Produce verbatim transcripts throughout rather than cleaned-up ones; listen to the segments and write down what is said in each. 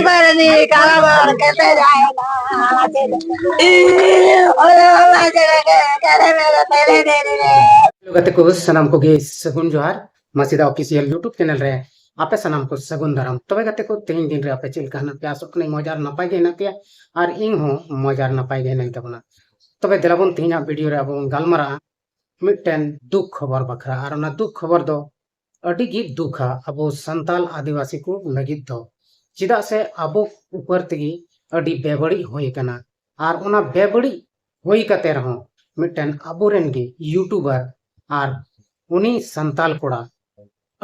ᱵᱟᱨᱱᱤ ᱠᱟᱞᱟᱵᱟᱨ ᱠᱟᱛᱮ ᱡᱟᱭᱱᱟ᱾ ᱚᱞᱟ ᱚᱞᱟ ᱡᱮᱨᱮ ᱠᱮᱨᱮ ᱢᱮᱨᱮ ᱯᱮᱨᱮ ᱫᱮᱨᱤ ᱨᱮ᱾ ᱦᱮᱞᱳ ᱜᱟᱛᱮ ᱠᱚ, ᱥᱟᱱᱟᱢ ᱠᱚᱜᱮ ᱥᱟᱹᱜᱩᱱ ᱡᱚᱦᱟᱨ᱾ ᱢᱟᱥᱤᱫᱟ ᱚᱯᱷᱤᱥᱤᱭᱟᱞ YouTube ᱪᱮᱱᱮᱞ ᱨᱮ ᱟᱯᱮ ᱥᱟᱱᱟᱢ ᱠᱚ ᱥᱟᱹᱜᱩᱱ ᱫᱟᱨᱟᱢ᱾ ᱛᱚᱵᱮ ᱜᱟᱛᱮ ᱠᱚ, ᱛᱮᱦᱮᱧ ᱫᱤᱱ ᱨᱮ ᱟᱯᱮ ᱪᱮᱫ ᱞᱮᱠᱟ ᱦᱮᱱᱟᱜ ᱯᱮᱭᱟ? ᱟᱥᱚᱜ ᱠᱟᱹᱱᱟᱹᱧ ᱢᱚᱡᱽ ᱟᱨ ᱱᱟᱯᱟᱭ ᱜᱮ ᱦᱮᱱᱟᱜ ᱯᱮᱭᱟ, ᱟᱨ ᱤᱧ ᱦᱚᱸ ᱢᱚᱡᱽ ᱟᱨ ᱱᱟᱯᱟᱭ ᱜᱮ ᱦᱮᱱᱟᱹᱧ ᱛᱟᱵᱚᱱᱟ᱾ ᱛᱚᱵᱮ ᱫᱮᱞᱟ ᱵᱚᱱ, ᱛᱮᱦᱮᱧᱟᱜ ᱵᱷᱤᱰᱤᱭᱳ ᱨᱮ ᱟᱵᱚ ᱵᱚᱱ ᱜᱟᱞᱢᱟᱨᱟᱜᱼᱟ ᱢᱤᱫᱴᱮᱱ ᱫᱩᱠ ᱠᱷᱚᱵᱚᱨ ᱵᱟᱠᱷᱨᱟ, ᱟᱨ ᱚᱱᱟ ᱫᱩᱠ ᱠᱷᱚᱵᱚᱨ ᱫᱚ ᱟᱹᱰᱤ ᱜᱮ ᱫᱩᱠᱷᱟ ᱟᱵᱚ ᱥᱟᱱᱛᱟᱞ ᱟᱹᱫᱤᱵᱟᱹᱥᱤ ᱠᱚ ᱞᱟᱹᱜᱤᱫ ᱫᱚ᱾ ᱪᱮᱫᱟᱜ ᱥᱮ ᱟᱵᱚ ᱩᱯᱚᱨ ᱛᱮᱜᱮ ᱟᱹᱰᱤ ᱵᱮᱵᱟᱹᱲᱤᱡ ᱦᱩᱭ ᱟᱠᱟᱱᱟ, ᱟᱨ ᱚᱱᱟ ᱵᱮᱵᱟᱹᱲᱤᱡ ᱦᱩᱭ ᱠᱟᱛᱮ ᱨᱮᱦᱚᱸ ᱢᱤᱫᱴᱮᱱ ᱟᱵᱚᱨᱮᱱ ᱜᱮ YouTuber ᱟᱨ ᱩᱱᱤ ᱥᱟᱱᱛᱟᱞ ᱠᱚᱲᱟ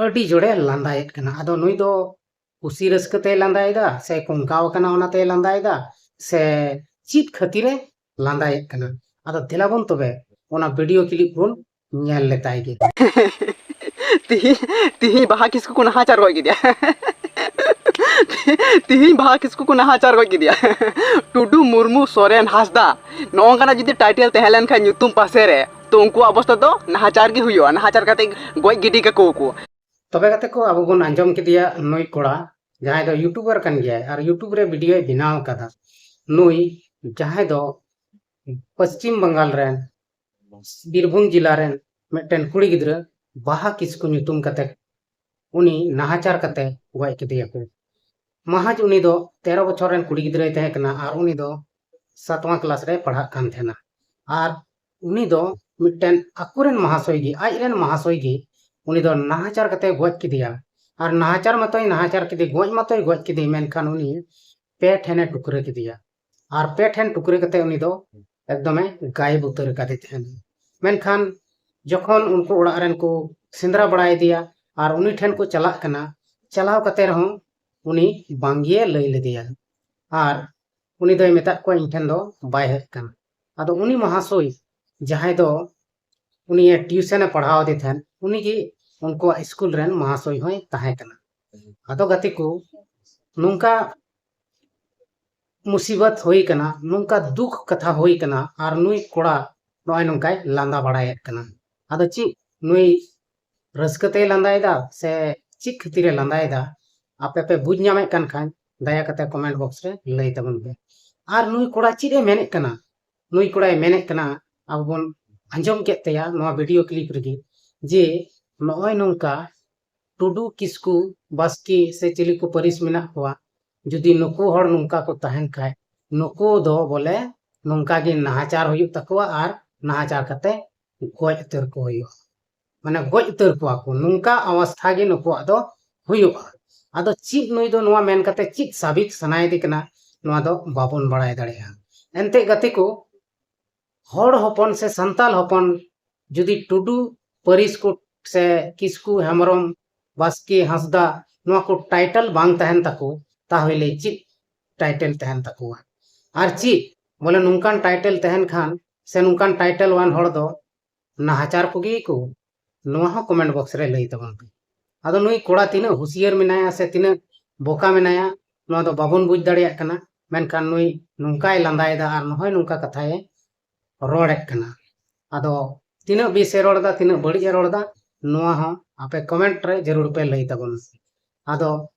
ᱟᱹᱰᱤ ᱡᱳᱨᱮ ᱞᱟᱸᱫᱟᱭᱮᱫ ᱠᱟᱱᱟ᱾ ᱟᱫᱚ ᱱᱩᱭ ᱫᱚ ᱠᱩᱥᱤ ᱨᱟᱹᱥᱠᱟᱹ ᱛᱮᱭ ᱞᱟᱸᱫᱟᱭᱮᱫᱟ, ᱥᱮ ᱠᱚᱝᱠᱟᱣ ᱟᱠᱟᱱᱟ ᱚᱱᱟᱛᱮᱭ ᱞᱟᱸᱫᱟᱭᱮᱫᱟ, ᱥᱮ ᱪᱮᱫ ᱠᱷᱟᱹᱛᱤᱨᱮ ᱞᱟᱸᱫᱟᱭᱮᱫ ᱠᱟᱱᱟ? ᱟᱫᱚ ᱫᱮᱞᱟ ᱵᱚᱱ ᱛᱚᱵᱮ ᱚᱱᱟ ᱵᱷᱤᱰᱤᱭᱳ ᱠᱞᱤᱯ ᱵᱚᱱ ᱧᱮᱞ ᱞᱮᱛᱟᱭ ᱜᱮ᱾ ᱛᱤᱦᱤᱧ ᱛᱤᱦᱤᱧ ᱵᱟᱦᱟ ᱠᱤᱥᱠᱩ ᱠᱚ ᱱᱟᱦᱟᱪᱟᱨ ᱜᱚᱡ ᱠᱮᱫᱮᱭᱟ᱾ ᱛᱤᱦᱤᱧ ᱵᱟᱦᱟ ᱠᱤᱥᱠᱩ ᱠᱚ ᱱᱟᱦᱟᱪᱟᱨ ᱜᱚᱡ ᱠᱮᱫᱮᱭᱟ᱾ ᱴᱩᱰᱩ, ᱢᱩᱨᱢᱩ, ᱥᱚᱨᱮᱱ, ᱦᱟᱸᱥᱫᱟ, ᱱᱚᱜᱼᱚ ᱱᱚᱝᱠᱟᱱᱟᱜ ᱡᱩᱫᱤ ᱴᱟᱭᱴᱮᱞ ᱛᱟᱦᱮᱸ ᱞᱮᱱ ᱠᱷᱟᱱ ᱧᱩᱛᱩᱢ ᱯᱟᱥᱮ ᱨᱮ, ᱛᱚ ᱩᱱᱠᱩᱣᱟᱜ ᱚᱵᱚᱥᱛᱟ ᱫᱚ ᱱᱟᱦᱟᱪᱟᱨ ᱜᱮ ᱦᱩᱭᱩᱜᱼᱟ, ᱱᱟᱦᱟᱪᱟᱨ ᱠᱟᱛᱮ ᱜᱚᱡ ᱜᱤᱰᱤ ᱠᱟᱠᱚ ᱟᱠᱚ᱾ ᱛᱚᱵᱮ ᱜᱟᱛᱮ ᱠᱚ, ᱟᱵᱚ ᱵᱚᱱ ᱟᱸᱡᱚᱢ ᱠᱮᱫᱮᱭᱟ ᱱᱩᱭ ᱠᱚᱲᱟ, ᱡᱟᱦᱟᱸᱭ ᱫᱚ YouTuber ᱠᱟᱱ ᱜᱮᱭᱟᱭ ᱟᱨ YouTube ᱨᱮ ᱵᱷᱤᱰᱤᱭᱳᱭ ᱵᱮᱱᱟᱣ ᱟᱠᱟᱫᱟ᱾ ᱱᱩᱭ ᱡᱟᱦᱟᱸᱭ ᱫᱚ ᱯᱚᱥᱪᱤᱢ ᱵᱟᱝᱜᱟᱞ ᱨᱮᱱ, ᱵᱤᱨᱵᱷᱩᱢ ᱡᱮᱞᱟ ᱨᱮᱱ ᱢᱤᱫᱴᱮᱱ ᱠᱩᱲᱤ ᱜᱤᱫᱽᱨᱟᱹ ᱵᱟᱦᱟ ᱠᱤᱥᱠᱩ ᱧᱩᱛᱩᱢ ᱠᱟᱛᱮ ᱩᱱᱤ ᱱᱟᱦᱟᱪᱟᱨ ᱠᱟᱛᱮ ᱜᱚᱡ ᱠᱮᱫᱮᱭᱟᱠᱚ᱾ ᱢᱟᱦᱟᱡᱽ ᱩᱱᱤ ᱫᱚ ᱛᱮᱨᱚ ᱵᱚᱪᱷᱚᱨ ᱨᱮᱱ ᱠᱩᱲᱤ ᱜᱤᱫᱽᱨᱟᱹᱭ ᱛᱟᱦᱮᱸ ᱠᱟᱱᱟ, ᱟᱨ ᱩᱱᱤ ᱫᱚ ᱥᱟᱛᱣᱟᱸ ᱠᱞᱟᱥ ᱨᱮ ᱯᱟᱲᱦᱟᱜ ᱠᱟᱱ ᱛᱟᱦᱮᱱᱟ᱾ ᱟᱨ ᱩᱱᱤ ᱫᱚ ᱢᱤᱫᱴᱮᱱ ᱟᱠᱚᱨᱮᱱ ᱢᱟᱦᱟᱥᱚᱭ ᱜᱮ, ᱟᱡᱨᱮᱱ ᱢᱟᱦᱟᱥᱚᱭ ᱜᱮ, ᱩᱱᱤ ᱫᱚ ᱱᱟᱦᱟᱪᱟᱨ ᱠᱟᱛᱮ ᱜᱚᱡ ᱠᱮᱫᱮᱭᱟ᱾ ᱟᱨ ᱱᱟᱦᱟᱪᱟᱨ ᱢᱟᱛᱚᱭ ᱱᱟᱦᱟᱪᱟᱨ ᱠᱮᱫᱮ, ᱜᱚᱡ ᱢᱟᱛᱚᱭ ᱜᱚᱡ ᱠᱮᱫᱮ, ᱢᱮᱱᱠᱷᱟᱱ ᱩᱱᱤ ᱯᱮ ᱴᱷᱮᱱᱮ ᱴᱩᱠᱨᱟᱹ ᱠᱮᱫᱮᱭᱟ᱾ ᱟᱨ ᱯᱮ ᱴᱷᱮᱱ ᱴᱩᱠᱨᱟᱹ ᱠᱟᱛᱮ ᱩᱱᱤ ᱫᱚ ᱮᱠᱫᱚᱢᱮ ᱜᱟᱭᱮᱵ ᱩᱛᱟᱹᱨ ᱟᱠᱟᱫᱮ ᱛᱟᱦᱮᱱᱟ᱾ ᱢᱮᱱᱠᱷᱟᱱ ᱡᱚᱠᱷᱚᱱ ᱩᱱᱠᱩ ᱚᱲᱟᱜ ᱨᱮᱱ ᱠᱚ ᱥᱮᱸᱫᱽᱨᱟ ᱵᱟᱲᱟᱭᱮᱫᱮᱭᱟ ᱟᱨ ᱩᱱᱤ ᱴᱷᱮᱱ ᱠᱚ ᱪᱟᱞᱟᱜ ᱠᱟᱱᱟ, ᱪᱟᱞᱟᱣ ᱠᱟᱛᱮ ᱨᱮᱦᱚᱸ ᱩᱱᱤ ᱵᱟᱝᱜᱮ ᱞᱟᱹᱭ ᱞᱮᱫᱮᱭᱟ᱾ ᱟᱨ ᱩᱱᱤ ᱫᱚᱭ ᱢᱮᱛᱟᱫ ᱠᱚᱣᱟ, "ᱤᱧ ᱴᱷᱮᱱ ᱫᱚ ᱵᱟᱭ ᱦᱮᱡ ᱟᱠᱟᱱᱟ᱾" ᱟᱫᱚ ᱩᱱᱤ ᱢᱚᱦᱟᱥᱚᱭ, ᱡᱟᱦᱟᱸᱭ ᱫᱚ ᱩᱱᱤ ᱴᱤᱭᱩᱥᱚᱱᱮ ᱯᱟᱲᱦᱟᱣ ᱟᱫᱮ ᱛᱟᱦᱮᱸᱫ, ᱩᱱᱤᱜᱮ ᱩᱱᱠᱩᱣᱟᱜ ᱥᱠᱩᱞ ᱨᱮᱱ ᱢᱚᱦᱟᱥᱚᱭ ᱦᱚᱸᱭ ᱛᱟᱦᱮᱸ ᱠᱟᱱᱟ᱾ ᱟᱫᱚ ᱜᱟᱛᱮ ᱠᱚ, ᱱᱚᱝᱠᱟ ᱢᱩᱥᱤᱵᱚᱛ ᱦᱩᱭ ᱠᱟᱱᱟ, ᱱᱚᱝᱠᱟ ᱫᱩᱠ ᱠᱟᱛᱷᱟ ᱦᱩᱭ ᱠᱟᱱᱟ, ᱟᱨ ᱱᱩᱭ ᱠᱚᱲᱟ ᱱᱚᱜᱼᱚᱭ ᱱᱚᱝᱠᱟᱭ ᱞᱟᱸᱫᱟ ᱵᱟᱲᱟᱭᱮᱫ ᱠᱟᱱᱟ᱾ ᱟᱫᱚ ᱪᱮᱫ ᱱᱩᱭ ᱨᱟᱹᱥᱠᱟᱹ ᱛᱮᱭ ᱞᱟᱸᱫᱟᱭᱮᱫᱟ ᱥᱮ ᱪᱮᱫ ᱠᱷᱟᱹᱛᱤᱨᱮ ᱞᱟᱸᱫᱟᱭᱮᱫᱟ? ᱟᱯᱮ ᱯᱮ ᱵᱩᱡᱽ ᱧᱟᱢᱮᱫ ᱠᱟᱱ ᱠᱷᱟᱱ ᱫᱟᱭᱟ ᱠᱟᱛᱮ comment box ᱨᱮ ᱞᱟᱹᱭ ᱛᱟᱵᱚᱱ ᱯᱮ᱾ ᱟᱨ ᱱᱩᱭ ᱠᱚᱲᱟ ᱪᱮᱫ ᱮ ᱢᱮᱱᱮᱫ ᱠᱟᱱᱟ? ᱱᱩᱭ ᱠᱚᱲᱟᱭ ᱢᱮᱱᱮᱫ ᱠᱟᱱᱟ, ᱟᱵᱚ ᱵᱚᱱ ᱟᱸᱡᱚᱢ ᱠᱮᱫ ᱛᱟᱭᱟ ᱱᱚᱣᱟ video clip ᱨᱮᱜᱮ, ᱡᱮ ᱱᱚᱜᱼᱚᱭ ᱱᱚᱝᱠᱟ ᱴᱩᱰᱩ, ᱠᱤᱥᱠᱩ, ᱵᱟᱥᱠᱮ ᱥᱮ ᱪᱤᱞᱤ ᱠᱚ ᱯᱟᱹᱨᱤᱥ ᱢᱮᱱᱟᱜ ᱠᱚᱣᱟ, ᱡᱩᱫᱤ ᱱᱩᱠᱩ ᱦᱚᱲ ᱱᱚᱝᱠᱟ ᱠᱚ ᱛᱟᱦᱮᱱ ᱠᱷᱟᱡ, ᱱᱩᱠᱩ ᱫᱚ ᱵᱚᱞᱮ ᱱᱚᱝᱠᱟ ᱜᱮ ᱱᱟᱦᱟᱪᱟᱨ ᱦᱩᱭᱩᱜ ᱛᱟᱠᱚᱣᱟ ᱟᱨ ᱱᱟᱦᱟᱪᱟᱨ ᱠᱟᱛᱮ ᱜᱚᱡ ᱩᱛᱟᱹᱨ ᱠᱚ ᱦᱩᱭᱩᱜᱼᱟ, ᱢᱟᱱᱮ ᱜᱚᱡ ᱩᱛᱟᱹᱨ ᱠᱚᱣᱟ ᱠᱚ, ᱱᱚᱝᱠᱟ ᱚᱵᱚᱥᱛᱷᱟ ᱜᱮ ᱱᱩᱠᱩᱣᱟᱜ ᱫᱚ ᱦᱩᱭᱩᱜᱼᱟ᱾ ᱟᱫᱚ ᱪᱮᱫ ᱱᱩᱭ ᱫᱚ ᱱᱚᱣᱟ ᱢᱮᱱ ᱠᱟᱛᱮ ᱪᱮᱫ ᱥᱟᱵᱤᱛ ᱥᱟᱱᱟᱭᱮᱫᱮ ᱠᱟᱱᱟ, ᱱᱚᱣᱟ ᱫᱚ ᱵᱟᱵᱚᱱ ᱵᱟᱲᱟᱭ ᱫᱟᱲᱮᱭᱟᱜᱼᱟ᱾ ᱮᱱᱛᱮ ᱜᱟᱛᱮ ᱠᱚ, ᱦᱚᱲ ᱦᱚᱯᱚᱱ ᱥᱮ ᱥᱟᱱᱛᱟᱞ ᱦᱚᱯᱚᱱ ᱡᱩᱫᱤ ᱴᱩᱰᱩ ᱯᱟᱹᱨᱤᱥ ᱠᱚ ᱥᱮ ᱠᱤᱥᱠᱩ, ᱦᱮᱢᱵᱨᱚᱢ, ᱵᱟᱥᱠᱮ, ᱦᱟᱸᱥᱫᱟ, ᱱᱚᱣᱟ ᱠᱚ title ᱵᱟᱝ ᱛᱟᱦᱮᱱ ᱛᱟᱠᱚ, ᱛᱟᱦᱚᱞᱮ ᱪᱮᱫ title ᱛᱟᱦᱮᱱ ᱛᱟᱠᱚᱣᱟ? ᱟᱨ ᱪᱮᱫ ᱵᱚᱞᱮ ᱱᱚᱝᱠᱟᱱ title ᱛᱟᱦᱮᱱ ᱠᱷᱟᱱ ᱥᱮ ᱱᱚᱝᱠᱟᱱ title ᱟᱱ ᱦᱚᱲ ᱫᱚ ᱱᱟᱦᱟᱪᱟᱨ ᱠᱚᱜᱮ ᱠᱚ? ᱱᱚᱣᱟ ᱦᱚᱸ comment box ᱨᱮ ᱞᱟᱹᱭ ᱛᱟᱵᱚᱱ ᱯᱮ᱾ ᱟᱫᱚ ᱱᱩᱭ ᱠᱚᱲᱟ ᱛᱤᱱᱟᱹᱜ ᱦᱩᱥᱤᱭᱟᱹᱨ ᱢᱮᱱᱟᱭᱟ ᱥᱮ ᱛᱤᱱᱟᱹᱜ ᱵᱚᱠᱟ ᱢᱮᱱᱟᱭᱟ, ᱱᱚᱣᱟ ᱫᱚ ᱵᱟᱵᱚᱱ ᱵᱩᱡᱽ ᱫᱟᱲᱮᱭᱟᱜ ᱠᱟᱱᱟ᱾ ᱢᱮᱱᱠᱷᱟᱱ ᱱᱩᱭ ᱱᱚᱝᱠᱟᱭ ᱞᱟᱸᱫᱟᱭᱮᱫᱟ ᱟᱨ ᱱᱚᱜᱼᱚᱭ ᱱᱚᱝᱠᱟ ᱠᱟᱛᱷᱟᱭ ᱨᱚᱲᱮᱫ ᱠᱟᱱᱟ᱾ ᱟᱫᱚ ᱛᱤᱱᱟᱹᱜ ᱵᱮᱥᱮ ᱨᱚᱲ ᱮᱫᱟ, ᱛᱤᱱᱟᱹᱜ ᱵᱟᱹᱲᱤᱡ ᱮ ᱨᱚᱲ ᱮᱫᱟ, ᱱᱚᱣᱟ ᱦᱚᱸ ᱟᱯᱮ comment ᱨᱮ ᱡᱟᱹᱨᱩᱲ ᱯᱮ ᱞᱟᱹᱭ ᱛᱟᱵᱚᱱᱟ᱾ ᱟᱫᱚ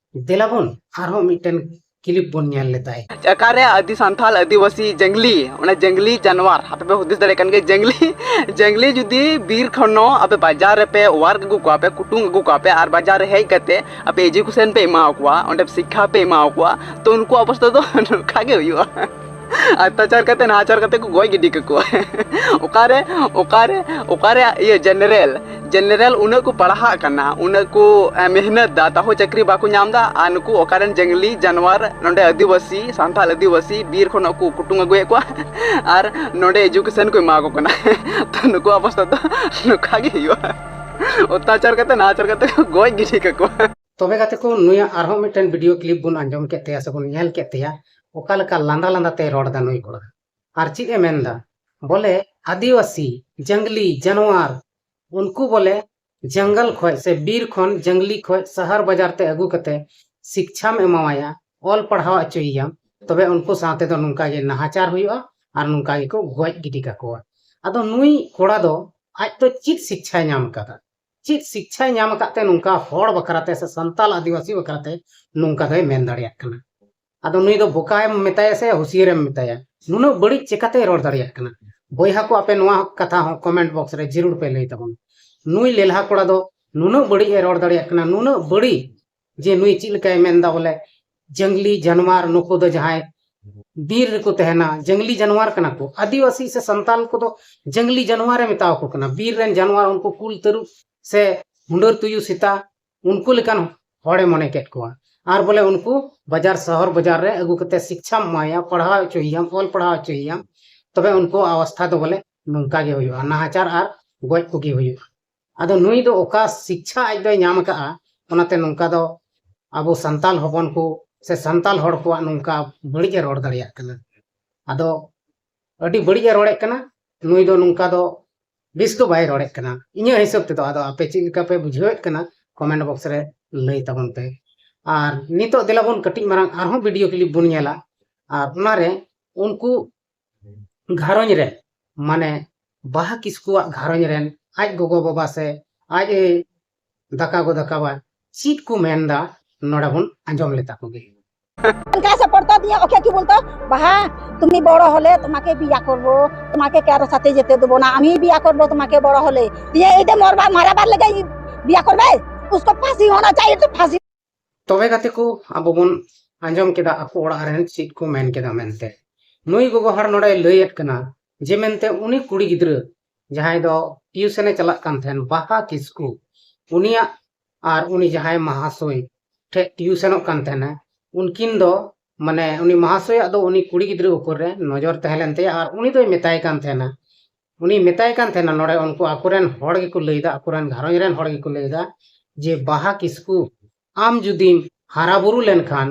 ᱫᱮᱞᱟ ᱵᱚᱱ ᱟᱨᱦᱚᱸ ᱢᱤᱫᱴᱮᱱ clip ᱵᱚᱱ ᱧᱮᱞ ᱞᱮᱛᱟᱭ᱾ ᱚᱠᱟᱨᱮ ᱟᱹᱫᱤ ᱥᱟᱱᱛᱟᱞ ᱟᱹᱫᱤᱵᱟᱹᱥᱤ ᱡᱟᱝᱞᱤ, ᱚᱱᱟ ᱡᱟᱝᱞᱤ ᱡᱟᱱᱣᱟᱨ, ᱟᱯᱮ ᱯᱮ ᱦᱩᱫᱤᱥ ᱫᱟᱲᱮᱭᱟᱜ ᱠᱟᱱ ᱜᱮᱭᱟ, ᱡᱟᱝᱞᱤ, ᱡᱟᱝᱞᱤ ᱡᱩᱫᱤ ᱵᱤᱨ ᱠᱷᱚᱱ ᱟᱯᱮ ᱵᱟᱡᱟᱨ ᱨᱮᱯᱮ ᱚᱣᱟᱨ ᱟᱹᱜᱩ ᱠᱚᱣᱟ ᱯᱮ, ᱠᱩᱴᱩᱝ ᱟᱹᱜᱩ ᱠᱚᱣᱟ ᱯᱮ, ᱟᱨ ᱵᱟᱡᱟᱨ ᱨᱮ ᱦᱮᱡ ᱠᱟᱛᱮ ᱟᱯᱮ education ᱯᱮ ᱮᱢᱟ ᱠᱚᱣᱟ, ᱚᱸᱰᱮ ᱥᱤᱠᱠᱷᱟ ᱯᱮ ᱮᱢᱟ ᱠᱚᱣᱟ, ᱛᱚ ᱩᱱᱠᱩᱣᱟᱜ ᱚᱵᱚᱥᱛᱟ ᱫᱚ ᱱᱚᱝᱠᱟ ᱜᱮ ᱦᱩᱭᱩᱜᱼᱟ᱾ ᱚᱛᱛᱟᱪᱟᱨ ᱠᱟᱛᱮ, ᱱᱟᱦᱟᱪᱟᱨ ᱠᱟᱛᱮ ᱠᱚ ᱜᱚᱡ ᱜᱤᱰᱤ ᱠᱟᱠᱚᱣᱟ᱾ ᱚᱠᱟᱨᱮ, ᱚᱠᱟᱨᱮ, ᱚᱠᱟᱨᱮ ᱤᱭᱟᱹ general, general ᱩᱱᱟᱹᱜ ᱠᱚ ᱯᱟᱲᱦᱟᱜ ᱠᱟᱱᱟ, ᱩᱱᱟᱹᱜ ᱠᱚ, ᱮ, ᱢᱮᱦᱱᱚᱛ ᱫᱟ, ᱛᱟᱦᱚᱸ ᱪᱟᱹᱠᱨᱤ ᱵᱟᱠᱚ ᱧᱟᱢ ᱫᱟ, ᱟᱨ ᱱᱩᱠᱩ ᱚᱠᱟᱨᱮᱱ ᱡᱟᱝᱞᱤ ᱡᱟᱱᱣᱟᱨ ᱱᱚᱰᱮ ᱟᱹᱫᱤᱵᱟᱹᱥᱤ, ᱥᱟᱱᱛᱟᱲ ᱟᱹᱫᱤᱵᱟᱹᱥᱤ ᱵᱤᱨ ᱠᱷᱚᱱᱟᱜ ᱠᱚ ᱠᱩᱴᱩᱝ ᱟᱹᱜᱩᱭᱮᱫ ᱠᱚᱣᱟ ᱟᱨ ᱱᱚᱰᱮ education ᱠᱚ ᱮᱢᱟ ᱠᱚ ᱠᱟᱱᱟ᱾ ᱛᱚ ᱱᱩᱠᱩ ᱚᱵᱚᱥᱛᱟ ᱫᱚ ᱱᱚᱝᱠᱟ ᱜᱮ ᱦᱩᱭᱩᱜᱼᱟ᱾ ᱚᱛᱛᱟᱪᱟᱨ ᱠᱟᱛᱮ, ᱱᱟᱦᱟᱪᱟᱨ ᱠᱟᱛᱮ ᱠᱚ ᱜᱚᱡ ᱜᱤᱰᱤ ᱠᱟᱠᱚᱣᱟ᱾ ᱛᱚᱵᱮ ᱜᱟᱛᱮ ᱠᱚ, ᱱᱩᱭᱟᱜ ᱟᱨᱦᱚᱸ ᱢᱤᱫᱴᱮᱱ video clip ᱵᱚᱱ ᱟᱸᱡᱚᱢ ᱠᱮᱫ ᱛᱟᱭᱟ ᱥᱮᱵᱚᱱ ᱧᱮᱞ ᱠᱮᱫ ᱛᱟᱭᱟ, ᱚᱠᱟ ᱞᱮᱠᱟ ᱞᱟᱸᱫᱟ ᱞᱟᱸᱫᱟ ᱛᱮᱭ ᱨᱚᱲ ᱮᱫᱟ ᱱᱩᱭ ᱠᱚᱲᱟ᱾ ᱟᱨ ᱪᱮᱫ ᱮ ᱢᱮᱱᱫᱟ, ᱵᱚᱞᱮ ᱟᱹᱫᱤᱵᱟᱹᱥᱤ, ᱡᱟᱝᱞᱤ ᱡᱟᱱᱣᱟᱨ, ᱩᱱᱠᱩ ᱵᱚᱞᱮ ᱡᱟᱝᱜᱟᱞ ᱠᱷᱚᱡ ᱥᱮ ᱵᱤᱨ ᱠᱷᱚᱱ, ᱡᱟᱝᱞᱤ ᱠᱷᱚᱡ ᱥᱟᱦᱟᱨ ᱵᱟᱡᱟᱨ ᱛᱮ ᱟᱹᱜᱩ ᱠᱟᱛᱮ ᱥᱤᱠᱪᱷᱟᱢ ᱮᱢᱟᱣᱟᱭᱟ, ᱚᱞ ᱯᱟᱲᱦᱟᱣ ᱦᱚᱪᱚᱭᱮᱭᱟᱢ, ᱛᱚᱵᱮ ᱩᱱᱠᱩ ᱥᱟᱶ ᱛᱮᱫᱚ ᱱᱚᱝᱠᱟ ᱜᱮ ᱱᱟᱦᱟᱪᱟᱨ ᱦᱩᱭᱩᱜᱼᱟ ᱟᱨ ᱱᱚᱝᱠᱟ ᱜᱮᱠᱚ ᱜᱚᱡ ᱜᱤᱰᱤ ᱠᱟᱠᱚᱣᱟ᱾ ᱟᱫᱚ ᱱᱩᱭ ᱠᱚᱲᱟ ᱫᱚ ᱟᱡ ᱫᱚ ᱪᱮᱫ ᱥᱤᱠᱪᱷᱟᱭ ᱧᱟᱢ ᱟᱠᱟᱫᱟ? ᱪᱮᱫ ᱥᱤᱠᱪᱷᱟᱭ ᱧᱟᱢ ᱟᱠᱟᱫ ᱛᱮ ᱱᱚᱝᱠᱟ ᱦᱚᱲ ᱵᱟᱠᱷᱨᱟ ᱛᱮ ᱥᱮ ᱥᱟᱱᱛᱟᱞ ᱟᱹᱫᱤᱵᱟᱹᱥᱤ ᱵᱟᱠᱷᱨᱟ ᱛᱮ ᱱᱚᱝᱠᱟ ᱫᱚᱭ ᱢᱮᱱ ᱫᱟᱲᱮᱭᱟᱜ ᱠᱟᱱᱟ? ᱟᱫᱚ ᱱᱩᱭ ᱫᱚ ᱵᱚᱠᱟᱭᱮᱢ ᱢᱮᱛᱟᱭᱟ ᱥᱮ ᱦᱩᱥᱤᱭᱟᱹᱨᱮᱢ ᱢᱮᱛᱟᱭᱟ? ᱱᱩᱱᱟᱹᱜ ᱵᱟᱹᱲᱤᱡ ᱪᱮᱠᱟᱛᱮᱭ ᱨᱚᱲ ᱫᱟᱲᱮᱭᱟᱜ ᱠᱟᱱᱟ? ᱵᱚᱭᱦᱟ ᱠᱚ, ᱟᱯᱮ ᱱᱚᱣᱟ ᱠᱟᱛᱷᱟ ᱦᱚᱸ ᱠᱚᱢᱮᱱᱴ ᱵᱚᱠᱥ ᱨᱮ ᱡᱟᱹᱨᱩᱲ ᱯᱮ ᱞᱟᱹᱭ ᱛᱟᱵᱚᱱ᱾ ᱱᱩᱭ ᱞᱮᱞᱦᱟ ᱠᱚᱲᱟ ᱫᱚ ᱱᱩᱱᱟᱹᱜ ᱵᱟᱹᱲᱤᱡ ᱮ ᱨᱚᱲ ᱫᱟᱲᱮᱭᱟᱜ ᱠᱟᱱᱟ, ᱱᱩᱱᱟᱹᱜ ᱵᱟᱹᱲᱤᱡ, ᱡᱮ ᱱᱩᱭ ᱪᱮᱫ ᱞᱮᱠᱟᱭ ᱢᱮᱱᱫᱟ ᱵᱚᱞᱮ ᱡᱟᱝᱞᱤ ᱡᱟᱱᱣᱟᱨ, ᱱᱩᱠᱩ ᱫᱚ ᱡᱟᱦᱟᱸᱭ ᱵᱤᱨ ᱨᱮᱠᱚ ᱛᱟᱦᱮᱱᱟ, ᱡᱟᱝᱞᱤ ᱡᱟᱱᱣᱟᱨ ᱠᱟᱱᱟ ᱠᱚ᱾ ᱟᱹᱫᱤᱵᱟᱹᱥᱤ ᱥᱮ ᱥᱟᱱᱛᱟᱞ ᱠᱚᱫᱚ ᱡᱟᱝᱞᱤ ᱡᱟᱱᱣᱟᱨᱮ ᱢᱮᱛᱟᱣ ᱠᱚ ᱠᱟᱱᱟ, ᱵᱤᱨ ᱨᱮᱱ ᱡᱟᱱᱣᱟᱨ, ᱩᱱᱠᱩ ᱠᱩᱞ, ᱛᱟᱹᱨᱩᱵ ᱥᱮ ᱦᱩᱰᱟᱹᱨ ᱛᱩᱭᱩ, ᱥᱮᱛᱟ, ᱩᱱᱠᱩ ᱞᱮᱠᱟᱱ ᱦᱚᱲᱮ ᱢᱚᱱᱮ ᱠᱮᱫ ᱠᱚᱣᱟ᱾ ᱟᱨ ᱵᱚᱞᱮ ᱩᱱᱠᱩ ᱵᱟᱡᱟᱨ ᱥᱚᱦᱚᱨ ᱵᱟᱡᱟᱨ ᱨᱮ ᱟᱹᱜᱩ ᱠᱟᱛᱮ ᱥᱤᱠᱪᱷᱟᱢ ᱮᱢᱟᱭᱟ, ᱯᱟᱲᱦᱟᱣ ᱦᱚᱪᱚᱭᱮᱭᱟᱢ, ᱚᱞ ᱯᱟᱲᱦᱟᱣ ᱦᱚᱪᱚᱭᱮᱭᱟᱢ, ᱛᱚᱵᱮ ᱩᱱᱠᱩᱣᱟᱜ ᱚᱵᱚᱥᱛᱷᱟ ᱫᱚ ᱵᱚᱞᱮ ᱱᱚᱝᱠᱟ ᱜᱮ ᱦᱩᱭᱩᱜᱼᱟ, ᱱᱟᱦᱟᱪᱟᱨ ᱟᱨ ᱜᱚᱡ ᱠᱚᱜᱮ ᱦᱩᱭᱩᱜᱼᱟ᱾ ᱟᱫᱚ ᱱᱩᱭ ᱫᱚ ᱚᱠᱟ ᱥᱤᱠᱪᱷᱟ ᱟᱡ ᱫᱚᱭ ᱧᱟᱢ ᱟᱠᱟᱫᱼᱟ, ᱚᱱᱟᱛᱮ ᱱᱚᱝᱠᱟ ᱫᱚ ᱟᱵᱚ ᱥᱟᱱᱛᱟᱞ ᱦᱚᱯᱚᱱ ᱠᱚ ᱥᱮ ᱥᱟᱱᱛᱟᱞ ᱦᱚᱲ ᱠᱚᱣᱟᱜ ᱱᱚᱝᱠᱟ ᱵᱟᱹᱲᱤᱡ ᱮ ᱨᱚᱲ ᱫᱟᱲᱮᱭᱟᱜ ᱠᱟᱱᱟ᱾ ᱟᱫᱚ ᱟᱹᱰᱤ ᱵᱟᱹᱲᱤᱡ ᱮ ᱨᱚᱲᱮᱫ ᱠᱟᱱᱟ᱾ ᱱᱩᱭ ᱫᱚ ᱱᱚᱝᱠᱟ ᱫᱚ ᱵᱮᱥ ᱫᱚ ᱵᱟᱭ ᱨᱚᱲᱮᱫ ᱠᱟᱱᱟ ᱤᱧᱟᱹᱜ ᱦᱤᱥᱟᱹᱵ ᱛᱮᱫᱚ᱾ ᱟᱫᱚ ᱟᱯᱮ ᱪᱮᱫ ᱞᱮᱠᱟ ᱯᱮ ᱵᱩᱡᱷᱟᱹᱣᱮᱫ ᱠᱟᱱᱟ, ᱠᱚᱢᱮᱱᱴ ᱵᱚᱠᱥ ᱨᱮ ᱞᱟᱹᱭ ᱛᱟᱵᱚᱱ ᱯᱮ᱾ ᱟᱨ ᱱᱤᱛᱚᱜ ᱫᱮᱞᱟ ᱵᱚᱱ ᱠᱟᱹᱴᱤᱡ ᱢᱟᱨᱟᱝ ᱟᱨᱦᱚᱸ ᱵᱷᱤᱰᱤᱭᱳ ᱠᱞᱤᱯ ᱵᱚᱱ ᱧᱮᱞᱟ᱾ ᱟᱨ ᱚᱱᱟᱨᱮ ᱩᱱᱠᱩ ᱜᱷᱟᱨᱚᱸᱡᱽ ᱨᱮ, ᱢᱟᱱᱮ ᱵᱟᱦᱟ ᱠᱤᱥᱠᱩᱣᱟᱜ ᱜᱷᱟᱨᱚᱸᱡᱽ ᱨᱮᱱ ᱟᱡ ᱜᱚᱜᱚ ᱵᱟᱵᱟ ᱥᱮ ᱟᱡ ᱮ ᱫᱟᱠᱟ ᱜᱚ ᱫᱟᱠᱟᱣᱟ, ᱪᱮᱫ ᱠᱚ ᱢᱮᱱᱫᱟ, ᱱᱚᱰᱮ ᱵᱚᱱ ᱟᱸᱡᱚᱢ ᱞᱮᱛᱟ ᱠᱚᱜᱮ᱾ কাছে পড়তো দিয়ে ওকে কি বলতো, বাহা, তুমি বড় হলে তোমাকে বিয়া করবো, তোমাকে কারো সাথে যেতে দেবো না, আমি বিয়া করবো তোমাকে বড় হলে। দিয়ে এইটা মরবার মারাবার লেগে বিয়া করবে, উসকো ফাঁসি হনা চাইয়ে তো ফাঁসি। ᱛᱚᱵᱮ ᱜᱟᱛᱮ ᱠᱚ, ᱟᱵᱚ ᱵᱚᱱ ᱟᱸᱡᱚᱢ ᱠᱮᱫᱟ ᱟᱠᱚ ᱚᱲᱟᱜ ᱨᱮᱱ ᱪᱮᱫ ᱠᱚ ᱢᱮᱱ ᱠᱮᱫᱟ ᱢᱮᱱᱛᱮ᱾ ᱱᱩᱭ ᱜᱚᱜᱚ ᱦᱚᱲ ᱱᱚᱰᱮᱭ ᱞᱟᱹᱭᱮᱫ ᱠᱟᱱᱟ ᱡᱮ ᱢᱮᱱᱛᱮ ᱩᱱᱤ ᱠᱩᱲᱤ ᱜᱤᱫᱽᱨᱟᱹ ᱡᱟᱦᱟᱸᱭ ᱫᱚ ᱴᱤᱭᱩᱥᱚᱱᱮ ᱪᱟᱞᱟᱜ ᱠᱟᱱ ᱛᱟᱦᱮᱱ, ᱵᱟᱦᱟ ᱠᱤᱥᱠᱩ, ᱩᱱᱤᱭᱟᱜ ᱟᱨ ᱩᱱᱤ ᱡᱟᱦᱟᱸᱭ ᱢᱟᱦᱟᱥᱚᱭ ᱴᱷᱮᱡ ᱴᱤᱭᱩᱥᱚᱱᱚᱜ ᱠᱟᱱ ᱛᱟᱦᱮᱱᱟ, ᱩᱱᱠᱤᱱ ᱫᱚ, ᱢᱟᱱᱮ, ᱩᱱᱤ ᱢᱟᱦᱟᱥᱚᱭᱟᱜ ᱫᱚ ᱩᱱᱤ ᱠᱩᱲᱤ ᱜᱤᱫᱽᱨᱟᱹ ᱩᱯᱚᱨ ᱨᱮ ᱱᱚᱡᱚᱨ ᱛᱟᱦᱮᱸ ᱞᱮᱱ ᱛᱟᱭᱟ ᱟᱨ ᱩᱱᱤ ᱫᱚᱭ ᱢᱮᱛᱟᱭ ᱠᱟᱱ ᱛᱟᱦᱮᱱᱟ, ᱩᱱᱤ ᱢᱮᱛᱟᱭ ᱠᱟᱱ ᱛᱟᱦᱮᱱᱟ, ᱱᱚᱰᱮ ᱩᱱᱠᱩ ᱟᱠᱚᱨᱮᱱ ᱦᱚᱲ ᱜᱮᱠᱚ ᱞᱟᱹᱭᱫᱟ, ᱟᱠᱚᱨᱮᱱ ᱜᱷᱟᱨᱚᱸᱡᱽ ᱨᱮᱱ ᱦᱚᱲ ᱜᱮᱠᱚ ᱞᱟᱹᱭᱫᱟ ᱡᱮ, "ᱵᱟᱦᱟ ᱠᱤᱥᱠᱩ, ᱟᱢ ᱡᱩᱫᱤᱢ ᱦᱟᱨᱟ ᱵᱩᱨᱩ ᱞᱮᱱᱠᱷᱟᱱ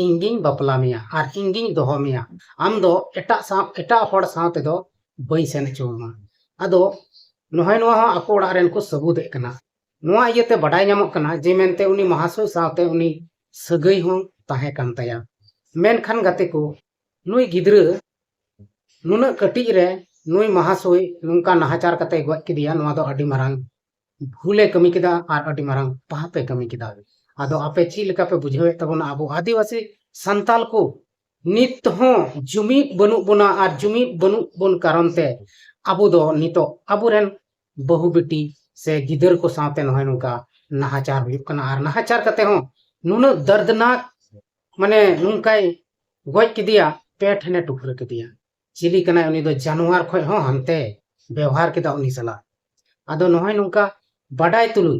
ᱤᱧ ᱜᱤᱧ ᱵᱟᱯᱞᱟ ᱢᱮᱭᱟ ᱟᱨ ᱤᱧ ᱜᱤᱧ ᱫᱚᱦᱚ ᱢᱮᱭᱟ, ᱟᱢ ᱫᱚ ᱮᱴᱟᱜ ᱥᱟᱶ, ᱮᱴᱟᱜ ᱦᱚᱲ ᱥᱟᱶ ᱛᱮᱫᱚ ᱵᱟᱹᱧ ᱥᱮᱱ ᱦᱚᱪᱚ ᱟᱢᱟ᱾" ᱟᱫᱚ ᱱᱚᱜᱼᱚᱭ ᱱᱚᱣᱟ ᱦᱚᱸ ᱟᱠᱚ ᱚᱲᱟᱜ ᱨᱮᱱ ᱠᱚ ᱥᱟᱹᱵᱩᱫᱮᱫ ᱠᱟᱱᱟ᱾ ᱱᱚᱣᱟ ᱤᱭᱟᱹᱛᱮ ᱵᱟᱰᱟᱭ ᱧᱟᱢᱚᱜ ᱠᱟᱱᱟ ᱡᱮ ᱢᱮᱱᱛᱮ ᱩᱱᱤ ᱢᱟᱦᱟᱥᱚᱭ ᱥᱟᱶᱛᱮ ᱩᱱᱤ ᱥᱟᱹᱜᱟᱹᱭ ᱦᱚᱸ ᱛᱟᱦᱮᱸ ᱠᱟᱱ ᱛᱟᱭᱟ᱾ ᱢᱮᱱᱠᱷᱟᱱ ᱜᱟᱛᱮ ᱠᱚ, ᱱᱩᱭ ᱜᱤᱫᱽᱨᱟᱹ ᱱᱩᱱᱟᱹᱜ ᱠᱟᱹᱴᱤᱡ ᱨᱮ ᱱᱩᱭ ᱢᱟᱦᱟᱥᱚᱭ ᱱᱚᱝᱠᱟ ᱱᱟᱦᱟᱪᱟᱨ ᱠᱟᱛᱮ ᱜᱚᱡ ᱠᱮᱫᱮᱭᱟ, ᱱᱚᱣᱟ ᱫᱚ ᱟᱹᱰᱤ ᱢᱟᱨᱟᱝ ᱵᱷᱩᱞᱮ ᱠᱟᱹᱢᱤ ᱠᱮᱫᱟ ᱟᱨ ᱟᱹᱰᱤ ᱢᱟᱨᱟᱝ ᱯᱟᱯᱮ ᱠᱟᱹᱢᱤ ᱠᱮᱫᱟ᱾ ᱟᱫᱚ ᱟᱯᱮ ᱪᱮᱫ ᱞᱮᱠᱟ ᱯᱮ ᱵᱩᱡᱷᱟᱹᱣᱮᱫ ᱛᱟᱵᱚᱱᱟ ᱟᱵᱚ ᱟᱹᱫᱤᱵᱟᱹᱥᱤ ᱥᱟᱱᱛᱟᱞ ᱠᱚ ᱱᱤᱛ ᱦᱚᱸ ᱡᱩᱢᱤᱫ ᱵᱟᱹᱱᱩᱜ ᱵᱚᱱᱟ, ᱟᱨ ᱡᱩᱢᱤᱫ ᱵᱟᱹᱱᱩᱜ ᱵᱚᱱ ᱠᱟᱨᱚᱱ ᱛᱮ ᱟᱵᱚ ᱫᱚ ᱱᱤᱛᱚᱜ ᱟᱵᱚᱨᱮᱱ ᱵᱟᱹᱦᱩ ᱵᱤᱴᱤ ᱥᱮ ᱜᱤᱫᱟᱹᱨ ᱠᱚ ᱥᱟᱶᱛᱮ ᱱᱚᱜᱼᱚᱭ ᱱᱚᱝᱠᱟ ᱱᱟᱦᱟᱪᱟᱨ ᱦᱩᱭᱩᱜ ᱠᱟᱱᱟ᱾ ᱟᱨ ᱱᱟᱦᱟᱪᱟᱨ ᱠᱟᱛᱮ ᱦᱚᱸ ᱱᱩᱱᱟᱹᱜ ᱫᱟᱨᱫᱽᱱᱟᱠ, ᱢᱟᱱᱮ ᱱᱚᱝᱠᱟᱭ ᱜᱚᱡ ᱠᱮᱫᱮᱭᱟ, ᱯᱮ ᱴᱷᱮᱱᱮ ᱴᱩᱠᱨᱟᱹ ᱠᱮᱫᱮᱭᱟ᱾ ᱪᱤᱞᱤ ᱠᱟᱱᱟᱭ ᱩᱱᱤ ᱫᱚ? ᱡᱟᱱᱣᱟᱨ ᱠᱷᱚᱡ ᱦᱚᱸ ᱦᱟᱱᱛᱮ ᱵᱮᱣᱦᱟᱨ ᱠᱮᱫᱟ ᱩᱱᱤ ᱥᱟᱞᱟᱜ᱾ ᱟᱫᱚ ᱱᱚᱜᱼᱚᱭ ᱱᱚᱝᱠᱟ ᱵᱟᱰᱟᱭ ᱛᱩᱞᱩᱡ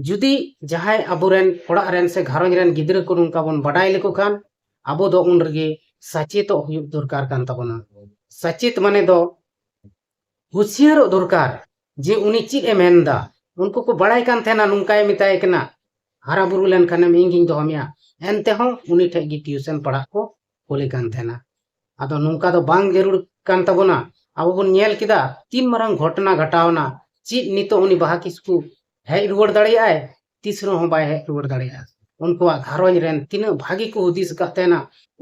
ᱡᱩᱫᱤ ᱡᱟᱦᱟᱸᱭ ᱟᱵᱚᱨᱮᱱ ᱚᱲᱟᱜ ᱨᱮᱱ ᱥᱮ ᱜᱷᱟᱨᱚᱸᱡᱽ ᱨᱮᱱ ᱜᱤᱫᱽᱨᱟᱹ ᱠᱚ ᱱᱚᱝᱠᱟ ᱵᱚᱱ ᱵᱟᱰᱟᱭ ᱞᱮᱠᱚ ᱠᱷᱟᱱ, ᱟᱵᱚ ᱫᱚ ᱩᱱ ᱨᱮᱜᱮ ᱥᱟᱪᱮᱛᱚᱜ ᱦᱩᱭᱩᱜ ᱫᱚᱨᱠᱟᱨ ᱠᱟᱱ ᱛᱟᱵᱚᱱᱟ᱾ ᱥᱟᱪᱮᱛ ᱢᱟᱱᱮ ᱫᱚ ᱦᱩᱥᱤᱭᱟᱹᱨᱚᱜ ᱫᱚᱨᱠᱟᱨ ᱡᱮ ᱩᱱᱤ ᱪᱮᱫ ᱮ ᱢᱮᱱᱫᱟ᱾ ᱩᱱᱠᱩ ᱠᱚ ᱵᱟᱲᱟᱭ ᱠᱟᱱ ᱛᱟᱦᱮᱱᱟ ᱱᱚᱝᱠᱟᱭ ᱢᱮᱛᱟᱭ ᱠᱟᱱᱟ, "ᱦᱟᱨᱟ ᱵᱩᱨᱩ ᱞᱮᱱᱠᱷᱟᱱᱮᱢ ᱤᱧ ᱜᱤᱧ ᱫᱚᱦᱚ ᱢᱮᱭᱟ", ᱮᱱᱛᱮᱦᱚᱸ ᱩᱱᱤ ᱴᱷᱮᱡ ᱜᱮ ᱴᱤᱭᱩᱥᱚᱱ ᱯᱟᱲᱦᱟᱜ ᱠᱚ ᱠᱩᱞᱮ ᱠᱟᱱ ᱛᱟᱦᱮᱱᱟ᱾ ᱟᱫᱚ ᱱᱚᱝᱠᱟ ᱫᱚ ᱵᱟᱝ ᱡᱟᱹᱨᱩᱲ ᱠᱟᱱ ᱛᱟᱵᱚᱱᱟ᱾ ᱟᱵᱚ ᱵᱚᱱ ᱧᱮᱞ ᱠᱮᱫᱟ ᱛᱤᱱ ᱢᱟᱨᱟᱝ ᱜᱷᱚᱴᱚᱱᱟ ᱜᱷᱟᱴᱟᱣᱱᱟ, ᱪᱮᱫ ᱱᱤᱛᱚᱜ ᱩᱱᱤ ᱵᱟᱦᱟ ᱠᱤᱥᱠᱩ ᱦᱮᱡ ᱨᱩᱣᱟᱹᱲ ᱫᱟᱲᱮᱭᱟᱜᱼᱟᱭ? ᱛᱤᱥ ᱨᱮᱦᱚᱸ ᱵᱟᱭ ᱦᱮᱡ ᱨᱩᱣᱟᱹᱲ ᱫᱟᱲᱮᱭᱟᱜᱼᱟ᱾ ᱩᱱᱠᱩᱣᱟᱜ ᱜᱷᱟᱨᱚᱸᱡᱽ ᱨᱮᱱ ᱛᱤᱱᱟᱹᱜ ᱵᱷᱟᱹᱜᱤ ᱠᱚ ᱦᱩᱫᱤᱥ ᱟᱠᱟᱫ ᱛᱟᱦᱮᱱᱟ,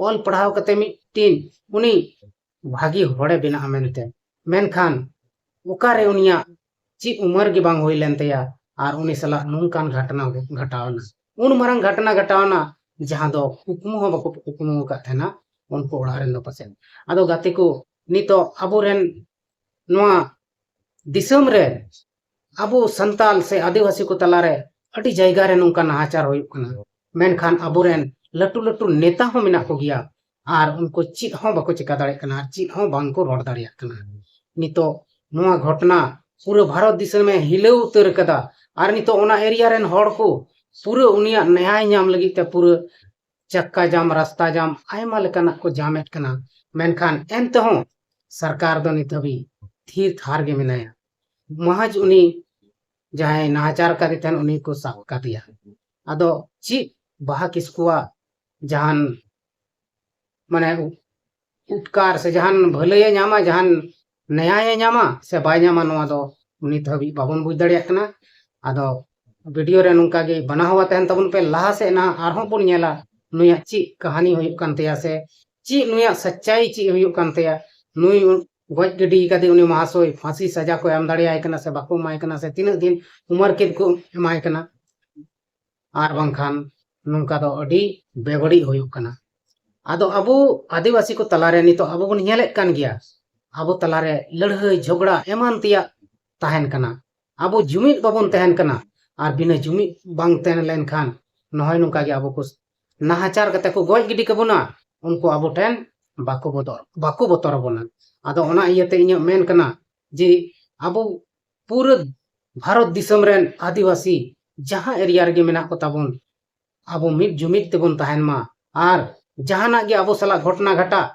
ᱚᱞ ᱯᱟᱲᱦᱟᱣ ᱠᱟᱛᱮ ᱢᱤᱫᱴᱤᱱ ᱩᱱᱤ ᱵᱷᱟᱹᱜᱤ ᱦᱚᱲᱮ ᱵᱮᱱᱟᱜᱼᱟ ᱢᱮᱱᱛᱮ᱾ ᱢᱮᱱᱠᱷᱟᱱ ᱚᱠᱟᱨᱮ ᱩᱱᱤᱭᱟᱜ ᱪᱮᱫ ᱩᱢᱮᱨ ᱜᱮ ᱵᱟᱝ ᱦᱩᱭ ᱞᱮᱱ ᱛᱟᱭᱟ, ᱟᱨ ᱩᱱᱤ ᱥᱟᱞᱟᱜ ᱱᱚᱝᱠᱟᱱ ᱜᱷᱚᱴᱚᱱᱟ ᱜᱷᱚᱴᱟᱣᱱᱟ, ᱩᱱ ᱢᱟᱨᱟᱝ ᱜᱷᱚᱴᱚᱱᱟ ᱜᱷᱚᱴᱟᱣᱱᱟ, ᱡᱟᱦᱟᱸ ᱫᱚ ᱠᱩᱠᱢᱩ ᱦᱚᱸ ᱵᱟᱠᱚ ᱠᱩᱠᱢᱩ ᱟᱠᱟᱫ ᱛᱟᱦᱮᱱᱟ ᱩᱱᱠᱩ ᱚᱲᱟᱜ ᱨᱮᱱ ᱫᱚ ᱯᱟᱥᱮᱡ᱾ ᱟᱫᱚ ᱜᱟᱛᱮ ᱠᱚ, ᱱᱤᱛᱚᱜ ᱟᱵᱚᱨᱮᱱ ᱱᱚᱣᱟ ᱫᱤᱥᱚᱢ ᱨᱮ ᱟᱵᱚ ᱥᱟᱱᱛᱟᱞ ᱥᱮ ᱟᱹᱫᱤᱵᱟᱹᱥᱤ ᱠᱚ ᱛᱟᱞᱟᱨᱮ ᱟᱹᱰᱤ ᱡᱟᱭᱜᱟ ᱨᱮ ᱱᱚᱝᱠᱟ ᱱᱟᱦᱟᱪᱟᱨ ᱦᱩᱭᱩᱜ ᱠᱟᱱᱟ, ᱢᱮᱱᱠᱷᱟᱱ ᱟᱵᱚᱨᱮᱱ ᱞᱟᱹᱴᱩ ᱞᱟᱹᱴᱩ ᱱᱮᱛᱟ ᱦᱚᱸ ᱢᱮᱱᱟᱜ ᱠᱚᱜᱮᱭᱟ, ᱟᱨ ᱩᱱᱠᱩ ᱪᱮᱫ ᱦᱚᱸ ᱵᱟᱠᱚ ᱪᱮᱠᱟ ᱫᱟᱲᱮᱭᱟᱜ ᱠᱟᱱᱟ, ᱟᱨ ᱪᱮᱫ ᱦᱚᱸ ᱵᱟᱝ ᱠᱚ ᱨᱚᱲ ᱫᱟᱲᱮᱭᱟᱜ ᱠᱟᱱᱟ᱾ ᱱᱤᱛᱚᱜ ᱱᱚᱣᱟ ᱜᱷᱚᱴᱚᱱᱟ ᱯᱩᱨᱟᱹ ᱵᱷᱟᱨᱚᱛ ᱫᱤᱥᱚᱢᱮ ᱦᱤᱞᱟᱹᱣ ᱩᱛᱟᱹᱨ ᱠᱟᱫᱟ, ᱟᱨ ᱱᱤᱛᱚᱜ ᱚᱱᱟ ᱮᱨᱤᱭᱟ ᱨᱮᱱ ᱦᱚᱲ ᱠᱚ ᱯᱩᱨᱟᱹ ᱩᱱᱤᱭᱟᱜ ᱱᱮᱭᱟᱭ ᱧᱟᱢ ᱞᱟᱹᱜᱤᱫ ᱛᱮ ᱯᱩᱨᱟᱹ ᱪᱟᱠᱟ ᱡᱟᱢ, ᱨᱟᱥᱛᱟ ᱡᱟᱢ, ᱟᱭᱢᱟ ᱞᱮᱠᱟᱱᱟᱜ ᱠᱚ ᱡᱟᱢᱮᱫ ᱠᱟᱱᱟ᱾ ᱢᱮᱱᱠᱷᱟᱱ ᱮᱱᱛᱮᱦᱚᱸ ᱥᱚᱨᱠᱟᱨ ᱫᱚ ᱱᱤᱛ ᱦᱟᱹᱵᱤᱡ ᱛᱷᱤᱨ ᱛᱷᱟᱨ ᱜᱮ ᱢᱮᱱᱟᱭᱟ᱾ ᱢᱟᱦᱟᱡᱽ ᱩᱱᱤ ᱡᱟᱦᱟᱸᱭ ᱱᱟᱦᱟᱪᱟᱨ ᱠᱟᱫᱮ ᱛᱟᱦᱮᱱ, ᱩᱱᱤ ᱠᱚ ᱥᱟᱵ ᱠᱟᱫᱮᱭᱟ᱾ ᱟᱫᱚ ᱪᱮᱫ ᱵᱟᱦᱟ ᱠᱤᱥᱠᱩᱣᱟᱜ ᱡᱟᱦᱟᱱ, ᱢᱟᱱᱮ, ᱩ-, ᱩᱯᱠᱟᱨ ᱥᱮ ᱡᱟᱦᱟᱱ ᱵᱷᱟᱹᱞᱟᱹᱭᱮ ᱧᱟᱢᱟ, ᱡᱟᱦᱟᱱ ᱱᱮᱭᱟᱭᱮ ᱧᱟᱢᱟ ᱥᱮ ᱵᱟᱭ ᱧᱟᱢᱟ, ᱱᱚᱣᱟ ᱫᱚ ᱱᱤᱛ ᱦᱟᱹᱵᱤᱡ ᱵᱟᱵᱚᱱ ᱵᱩᱡᱽ ᱫᱟᱲᱮᱭᱟᱜ ᱠᱟᱱᱟ᱾ ᱟᱫᱚ ᱵᱷᱤᱰᱤᱭᱳ ᱨᱮ ᱱᱚᱝᱠᱟ ᱜᱮ ᱵᱟᱱᱟᱦᱟᱣᱟ ᱛᱟᱦᱮᱱ ᱛᱟᱵᱚᱱ ᱯᱮ᱾ ᱞᱟᱦᱟ ᱥᱮᱫ ᱱᱟᱦᱟᱜ ᱟᱨᱦᱚᱸ ᱵᱚᱱ ᱧᱮᱞᱟ ᱱᱩᱭᱟᱜ ᱪᱮᱫ ᱠᱟᱹᱦᱱᱤ ᱦᱩᱭᱩᱜ ᱠᱟᱱ ᱛᱟᱭᱟ ᱥᱮ ᱪᱮᱫ ᱱᱩᱭᱟᱜ ᱥᱟᱪᱪᱟᱭ ᱪᱮᱫ ᱦᱩᱭᱩᱜ ᱠᱟᱱ ᱛᱟᱭᱟ᱾ ᱱᱩᱭ ᱜᱚᱡ ᱜᱤᱰᱤ ᱠᱟᱫᱮ ᱩᱱᱤ ᱢᱟᱦᱟᱥᱚᱭ, ᱯᱷᱟᱸᱥᱤ ᱥᱟᱡᱟ ᱠᱚ ᱮᱢ ᱫᱟᱲᱮᱭᱟᱭ ᱠᱟᱱᱟ ᱥᱮ ᱵᱟᱠᱚ ᱮᱢᱟᱭ ᱠᱟᱱᱟ ᱥᱮ ᱛᱤᱱᱟᱹᱜ ᱫᱤᱱ ᱩᱢᱟᱹᱨ ᱠᱮᱫ ᱠᱚ ᱮᱢᱟᱭ ᱠᱟᱱᱟ, ᱟᱨ ᱵᱟᱝᱠᱷᱟᱱ ᱱᱚᱝᱠᱟ ᱫᱚ ᱟᱹᱰᱤ ᱵᱮᱵᱟᱹᱲᱤᱡ ᱦᱩᱭᱩᱜ ᱠᱟᱱᱟ᱾ ᱟᱫᱚ ᱟᱵᱚ ᱟᱹᱫᱤᱵᱟᱹᱥᱤ ᱠᱚ ᱛᱟᱞᱟᱨᱮ ᱱᱤᱛᱚᱜ ᱟᱵᱚ ᱵᱚᱱ ᱧᱮᱞᱮᱫ ᱠᱟᱱ ᱜᱮᱭᱟ, ᱟᱵᱚ ᱛᱟᱞᱟᱨᱮ ᱞᱟᱹᱲᱦᱟᱹᱭ ᱡᱷᱚᱜᱽᱲᱟ ᱮᱢᱟᱱ ᱛᱮᱭᱟᱜ ᱛᱟᱦᱮᱱ ᱠᱟᱱᱟ᱾ ᱟᱵᱚ ᱡᱩᱢᱤᱫ ᱵᱟᱵᱚᱱ ᱛᱟᱦᱮᱱ ᱠᱟᱱᱟ, ᱟᱨ ᱵᱤᱱᱟᱹ ᱡᱩᱢᱤᱫ ᱵᱟᱝ ᱛᱟᱦᱮᱸ ᱞᱮᱱᱠᱷᱟᱱ ᱱᱚᱜᱼᱚᱭ ᱱᱚᱝᱠᱟ ᱜᱮ ᱟᱵᱚ ᱠᱚ ᱱᱟᱦᱟᱪᱟᱨ ᱠᱟᱛᱮ ᱠᱚ ᱜᱚᱡ ᱜᱤᱰᱤ ᱠᱟᱵᱚᱱᱟ, ᱩᱱᱠᱩ ᱟᱵᱚ ᱴᱷᱮᱱ ᱵᱟᱠᱚ ᱵᱚᱛᱚᱨ, ᱵᱟᱠᱚ ᱵᱚᱛᱚᱨ ᱟᱵᱚᱱᱟ᱾ ᱟᱫᱚ ᱚᱱᱟ ᱤᱭᱟᱹᱛᱮ ᱤᱧᱟᱹᱜ ᱢᱮᱱ ᱠᱟᱱᱟ ᱡᱮ ᱟᱵᱚ ᱯᱩᱨᱟᱹ ᱵᱷᱟᱨᱚᱛ ᱫᱤᱥᱚᱢ ᱨᱮᱱ ᱟᱹᱫᱤᱵᱟᱹᱥᱤ ᱡᱟᱦᱟᱸ ᱮᱨᱤᱭᱟ ᱨᱮᱜᱮ ᱢᱮᱱᱟᱜ ᱠᱚ ᱛᱟᱵᱚᱱ, ᱟᱵᱚ ᱢᱤᱫ ᱡᱩᱢᱤᱫ ᱛᱮᱵᱚᱱ ᱛᱟᱦᱮᱱ ᱢᱟ᱾ ᱟᱨ ᱡᱟᱦᱟᱱᱟᱜ ᱜᱮ ᱟᱵᱚ ᱥᱟᱞᱟᱜ ᱜᱷᱚᱴᱱᱟ ᱜᱷᱟᱴᱟᱜ,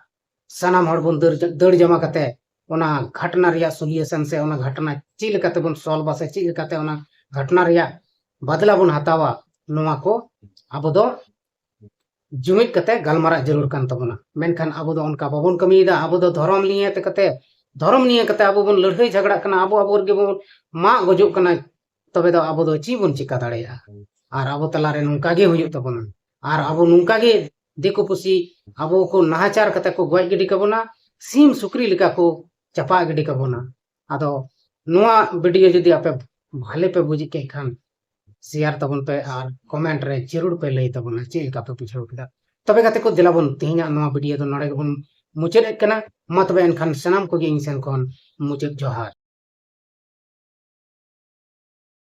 ᱥᱟᱱᱟᱢ ᱦᱚᱲ ᱵᱚᱱ ᱫᱟᱹᱲ, ᱫᱟᱹᱲ ᱡᱟᱢᱟ ᱠᱟᱛᱮ ᱚᱱᱟ ᱜᱷᱚᱴᱱᱟ ᱨᱮᱭᱟᱜ ᱥᱚᱞᱤᱭᱩᱥᱚᱱ ᱥᱮ ᱚᱱᱟ ᱜᱷᱚᱴᱱᱟ ᱪᱮᱫ ᱞᱮᱠᱟᱛᱮ ᱵᱚᱱ ᱥᱚᱞᱵᱷᱟ ᱥᱮ ᱪᱮᱫ ᱞᱮᱠᱟᱛᱮ ᱚᱱᱟ ᱜᱷᱚᱴᱱᱟ ᱨᱮᱭᱟᱜ ᱵᱟᱫᱞᱟ ᱵᱚᱱ ᱦᱟᱛᱟᱣᱟ, ᱱᱚᱣᱟ ᱠᱚ ᱟᱵᱚ ᱫᱚ ᱡᱩᱢᱤᱫ ᱠᱟᱛᱮ ᱜᱟᱞᱢᱟᱨᱟᱜ ᱡᱟᱹᱨᱩᱲ ᱠᱟᱱ ᱛᱟᱵᱚᱱᱟ᱾ ᱢᱮᱱᱠᱷᱟᱱ ᱟᱵᱚ ᱫᱚ ᱚᱱᱠᱟ ᱵᱟᱵᱚᱱ ᱠᱟᱹᱢᱤᱭᱮᱫᱟ᱾ ᱟᱵᱚ ᱫᱚ ᱫᱷᱚᱨᱚᱢ ᱱᱤᱭᱮ ᱛᱮ ᱠᱟᱛᱮ, ᱫᱷᱚᱨᱚᱢ ᱱᱤᱭᱮ ᱠᱟᱛᱮ ᱟᱵᱚ ᱵᱚᱱ ᱞᱟᱹᱲᱦᱟᱹᱭ ᱡᱷᱟᱜᱽᱲᱟᱜ ᱠᱟᱱᱟ, ᱟᱵᱚ ᱟᱵᱚ ᱨᱮᱜᱮ ᱵᱚᱱ ᱢᱟᱜ ᱜᱚᱡᱚᱜ ᱠᱟᱱᱟ᱾ ᱛᱚᱵᱮ ᱫᱚ ᱟᱵᱚ ᱫᱚ ᱪᱮᱫ ᱵᱚᱱ ᱪᱤᱠᱟ ᱫᱟᱲᱮᱭᱟᱜᱼᱟ? ᱟᱨ ᱟᱵᱚ ᱛᱟᱞᱟᱨᱮ ᱱᱚᱝᱠᱟ ᱜᱮ ᱦᱩᱭᱩᱜ ᱛᱟᱵᱚᱱᱟ᱾ ᱟᱨ ᱟᱵᱚ ᱱᱚᱝᱠᱟ ᱜᱮ ᱫᱤᱠᱩ ᱯᱩᱥᱤ ᱟᱵᱚ ᱠᱚ ᱱᱟᱦᱟᱪᱟᱨ ᱠᱟᱛᱮ ᱠᱚ ᱜᱚᱡ ᱜᱤᱰᱤ ᱠᱟᱵᱚᱱᱟ, ᱥᱤᱢ ᱥᱩᱠᱨᱤ ᱞᱮᱠᱟ ᱠᱚ ᱪᱟᱯᱟ ᱜᱤᱰᱤ ᱠᱟᱵᱚᱱᱟ᱾ ᱟᱫᱚ ᱱᱚᱣᱟ ᱵᱷᱤᱰᱤᱭᱳ ᱡᱩᱫᱤ ᱟᱯᱮ ᱵᱷᱟᱞᱮ ᱯᱮ ᱵᱩᱡᱽ ᱠᱮᱫ ᱠᱷᱟᱱ, ᱥᱮᱭᱟᱨ ᱛᱟᱵᱚᱱ ᱯᱮ ᱟᱨ ᱠᱚᱢᱮᱱᱴ ᱨᱮ ᱡᱟᱹᱨᱩᱲ ᱯᱮ ᱞᱟᱹᱭ ᱛᱟᱵᱚᱱᱟ ᱪᱮᱫ ᱞᱮᱠᱟ ᱯᱮ ᱵᱩᱡᱷᱟᱹᱣ ᱠᱮᱫᱟ᱾ ᱛᱚᱵᱮ ᱜᱟᱛᱮ ᱠᱚ, ᱫᱮᱞᱟ ᱵᱚᱱ ᱛᱮᱦᱮᱧᱟᱜ ᱱᱚᱣᱟ ᱵᱷᱤᱰᱤᱭᱳ ᱫᱚ ᱱᱚᱰᱮ ᱜᱮᱵᱚᱱ ᱢᱩᱪᱟᱹᱫ ᱮᱫ ᱠᱟᱱᱟ᱾ ᱢᱟ ᱛᱚᱵᱮ ᱮᱱᱠᱷᱟᱱ ᱥᱟᱱᱟᱢ ᱠᱚᱜᱮ ᱤᱧ ᱥᱮᱱ ᱠᱷᱚᱱ ᱢᱩᱪᱟᱹᱫ ᱡᱚᱦᱟᱨ᱾